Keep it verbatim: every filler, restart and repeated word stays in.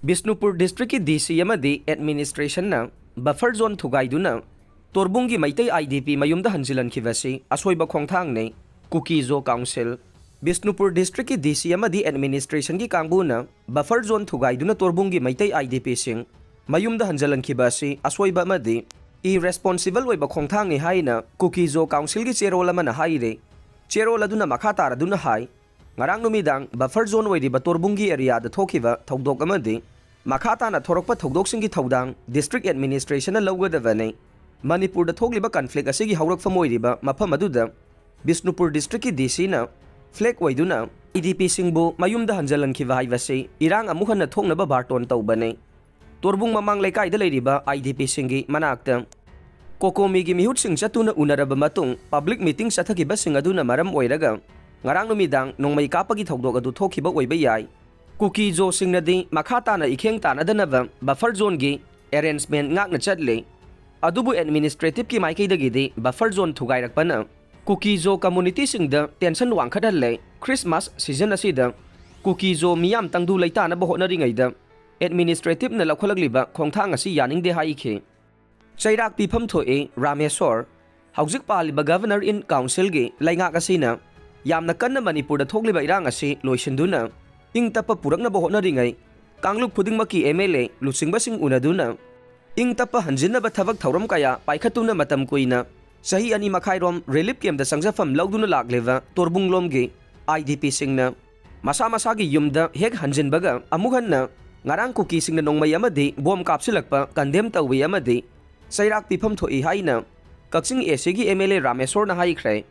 ꯕꯤꯁꯅꯨꯄꯨꯔ ꯗꯤꯁꯇ꯭ꯔꯤꯛꯀꯤ D C ꯑꯃꯗꯤ ꯑꯦꯗꯃꯤꯅꯤꯁꯇ꯭ꯔꯦꯁꯟꯅ ꯕꯐꯔ ꯖꯣꯟ ꯊꯨꯒꯥꯏꯗꯨꯅ ꯇꯣꯔꯕꯨꯡꯒꯤ ꯃꯩꯇꯩ ꯑꯥꯏ ꯗꯤ ꯄꯤ ꯃꯌꯨꯝꯗ ꯍꯟꯖꯤꯜꯍꯟꯈꯤꯕ ꯑꯁꯤ ꯑꯁꯣꯏꯕ ꯈꯣꯡꯊꯥꯡꯅꯤ, ꯀꯨꯀꯤꯖꯣ ꯀꯥꯎꯟꯁꯤꯜ꯫ ꯕꯤꯁꯅꯨꯄꯨꯔ ꯗꯤꯁꯇ꯭ꯔꯤꯛꯀꯤ ꯗꯤ ꯁꯤ ꯑꯃꯗꯤ ꯑꯦꯗꯃꯤꯅꯤꯁꯇ꯭ꯔꯦꯁꯟꯒꯤ ꯀꯥꯡꯕꯨꯅ ꯕꯐꯔ ꯖꯣꯟ ꯊꯨꯒꯥꯏꯗꯨꯅ ꯇꯣꯔꯕꯨꯡꯒꯤ ꯃꯩꯇꯩ ꯑꯥꯏ ꯗꯤ ꯄꯤꯁꯤꯡ ꯃꯌꯨꯝꯗ ꯍꯟꯖꯤꯜꯍꯟꯈꯤꯕ ꯑꯁꯤ ꯑꯁꯣꯏꯕ ꯑꯃꯗꯤ ꯏꯔꯦꯁꯄꯣꯟꯁꯤꯕꯜ ꯑꯣꯏꯕ ꯈꯣꯡꯊꯥꯡꯅꯤ ꯍꯥꯏꯅ ꯀꯨꯀꯤꯖꯣ ꯀꯥꯎꯟꯁꯤꯜꯒꯤ ꯆꯦꯔꯣꯜ ꯑꯃꯅ ꯍꯥꯏꯔꯤ꯫ ꯆꯦꯔꯣꯜ ꯑꯗꯨꯅ ꯃꯈꯥ ꯇꯥꯔꯗꯨꯅ ꯍꯥꯏ, ꯉꯔꯥꯡ ꯅꯨꯃꯤꯗꯥꯡ ꯕꯐꯔ ꯖꯣꯟ ꯑꯣꯏꯔꯤꯕ ꯇꯣꯔꯕꯨꯡꯒꯤ ꯑꯦꯔꯤꯌꯥꯗ ꯊꯣꯛꯈꯤꯕ ꯊꯧꯗꯣꯛ ꯑꯃꯗꯤ ꯃꯈꯥ ꯇꯥꯅ ꯊꯣꯔꯛꯄ ꯊꯧꯗꯣꯛꯁꯤꯡꯒꯤ ꯊꯧꯗꯥꯡ ꯗꯤꯁꯇ꯭ꯔꯤꯛ ꯑꯦꯗꯃꯤꯅꯤꯁꯇ꯭ꯔꯦꯁꯟꯅ ꯂꯧꯒꯗꯕꯅꯤ꯫ ꯃꯅꯤꯄꯨꯔꯗ ꯊꯣꯛꯂꯤꯕ ꯀꯟꯐ꯭ꯂꯤꯛ ꯑꯁꯤꯒꯤ ꯍꯧꯔꯛꯐꯝ ꯑꯣꯏꯔꯤꯕ ꯃꯐꯝ ꯑꯗꯨꯗ ꯕꯤꯁꯅꯨꯄꯨꯔ ꯗꯤꯁꯇ꯭ꯔꯤꯛꯀꯤ ꯗꯤ ꯁꯤꯅ ꯐ꯭ꯂꯦꯛ ꯑꯣꯏꯗꯨꯅ ꯑꯥꯏ ꯗꯤ ꯄꯤꯁꯤꯡꯕꯨ ꯃꯌꯨꯝꯗ ꯍꯟꯖꯤꯜꯍꯟꯈꯤꯕ ꯍꯥꯏꯕꯁꯤ ꯏꯔꯥꯡ ꯑꯃꯨꯛ ꯍꯟꯅ ꯊꯣꯛꯅꯕ ꯕꯥꯔꯇꯣꯟ ꯇꯧꯕꯅꯤ꯫ ꯇꯣꯔꯕꯨꯡ ꯃꯃꯥꯡ ꯂꯩꯀꯥꯏꯗ ꯂꯩꯔꯤꯕ ꯑꯥꯏ ꯗꯤ ꯄꯤꯁꯤꯡꯒꯤ ꯃꯅꯥꯛꯇ ꯀꯣꯀꯣꯃꯤꯒꯤ ꯃꯤꯍꯨꯠꯁꯤꯡ ꯆꯠꯇꯨꯅ ꯎꯅꯔꯕ ꯃꯇꯨꯡ ꯄꯕ꯭ꯂꯤꯛ ꯃꯤꯇꯤꯡ ꯆꯠꯊꯈꯤꯕꯁꯤꯡ ꯑꯗꯨꯅ ꯃꯔꯝ ꯑꯣꯏꯔꯒ ꯉꯔꯥꯡ ꯅꯨꯃꯤꯗꯥꯡ ꯅꯣꯡꯃꯩ ꯀꯥꯞꯄꯒꯤ ꯊꯧꯗꯣꯛ ꯑꯗꯨ ꯊꯣꯛꯈꯤꯕ ꯑꯣꯏꯕ ꯌꯥꯏ꯫ ꯀꯨꯀꯤꯖꯣꯁꯤꯡꯅꯗꯤ ꯃꯈꯥ ꯇꯥꯅ ꯏꯈꯦꯡ ꯇꯥꯟꯅꯗꯅꯕ ꯕꯐꯔ ꯖꯣꯟꯒꯤ ꯑꯦꯔꯦꯟꯖꯃꯦꯟ ꯉꯥꯛꯅ ꯆꯠꯂꯤ꯫ ꯑꯗꯨꯕꯨ ꯑꯦꯗꯃꯤꯅꯤꯁꯇ꯭ꯔꯦꯇꯤꯚꯀꯤ ꯃꯥꯏꯀꯩꯗꯒꯤꯗꯤ ꯕꯐꯔ ꯖꯣꯟ ꯊꯨꯒꯥꯏꯔꯛꯄꯅ ꯀꯨꯀꯤꯖꯣ ꯀꯝꯃꯨꯅꯤꯇꯤꯁꯤꯡꯗ ꯇꯦꯟꯁꯟ ꯋꯥꯡꯈꯠꯍꯜꯂꯦ꯫ ꯈ꯭ꯔꯤꯁꯃꯥꯁ ꯁꯤꯖꯟ ꯑꯁꯤꯗ ꯀꯨꯀꯤꯖꯣ ꯃꯤꯌꯥꯝ ꯇꯪꯗꯨ ꯂꯩꯇꯥꯅꯕ ꯍꯣꯠꯅꯔꯤꯉꯩꯗ ꯑꯦꯗꯃꯤꯅꯤꯁꯇ꯭ꯔꯦꯇꯤꯚꯅ ꯂꯧꯈꯠꯂꯛꯂꯤꯕ ꯈꯣꯡꯊꯥꯡ ꯑꯁꯤ ꯌꯥꯅꯤꯡꯗꯦ ꯍꯥꯏꯈꯤ꯫ ꯆꯩꯔꯥꯛ ꯄꯤꯐꯝ ꯊꯣꯛꯏ ꯔꯥꯃꯦꯁꯣꯔ꯫ ꯍꯧꯖꯤꯛ ꯄꯥꯜꯂꯤꯕ ꯒꯚꯔꯅꯔ ꯏꯟ ꯀꯥꯎꯟꯁꯤꯜꯒꯤ ꯂꯩꯉꯥꯛ ꯑꯁꯤꯅ ꯌꯥꯝꯅ ꯀꯟꯅ ꯃꯅꯤꯄꯨꯔꯗ ꯊꯣꯛꯂꯤꯕ ꯏꯔꯥꯡ ꯑꯁꯤ ꯂꯣꯏꯁꯤꯟꯗꯨꯅ ꯏꯪ ꯇꯞꯄ ꯄꯨꯔꯛꯅꯕ ꯍꯣꯠꯅꯔꯤꯉꯩ ꯀꯥꯡꯂꯨꯞ ꯈꯨꯗꯤꯡꯃꯛꯀꯤ ꯑꯦꯝ ꯑꯦꯜ ꯑꯦ ꯂꯨꯆꯤꯡꯕꯁꯤꯡ ꯎꯅꯗꯨꯅ ꯏꯪ ꯇꯞꯄ ꯍꯟꯖꯤꯟꯅꯕ ꯊꯕꯛ ꯊꯧꯔꯝ ꯀꯌꯥ ꯄꯥꯏꯈꯠꯇꯨꯅ ꯃꯇꯝ ꯀꯨꯏꯅ ꯆꯍꯤ ꯑꯅꯤ ꯃꯈꯥꯏꯔꯣꯝ ꯔꯤꯂꯤꯐ ꯀꯦꯝꯗ ꯆꯪꯖꯐꯝ ꯂꯧꯗꯨꯅ ꯂꯥꯛꯂꯤꯕ ꯇꯣꯔꯕꯨꯡꯂꯣꯝꯒꯤ ꯑꯥꯏ ꯗꯤ ꯄꯤꯁꯤꯡꯅ ꯃꯁꯥ ꯃꯁꯥꯒꯤ ꯌꯨꯝꯗ ꯍꯦꯛ ꯍꯟꯖꯤꯟꯕꯒ ꯑꯃꯨꯛ ꯍꯟꯅ ꯉꯔꯥꯡ ꯀꯨꯀꯤꯁꯤꯡꯅ ꯅꯣꯡꯃꯩ ꯑꯃꯗꯤ ꯕꯣꯝ ꯀꯥꯞꯁꯤꯜꯂꯛꯄ ꯀꯟꯗꯦꯝ ꯇꯧꯏ ꯑꯃꯗꯤ ꯆꯩꯔꯥꯛ ꯄꯤꯐꯝ ꯊꯣꯛꯏ ꯍꯥꯏꯅ ꯀꯛꯆꯤꯡ ꯑꯦ ꯁꯤꯒꯤ ꯑꯦꯝ ꯑꯦꯜ ꯑꯦ ꯔꯥꯃꯦꯁꯣꯔꯅ ꯍꯥꯏꯈ꯭ꯔꯦ꯫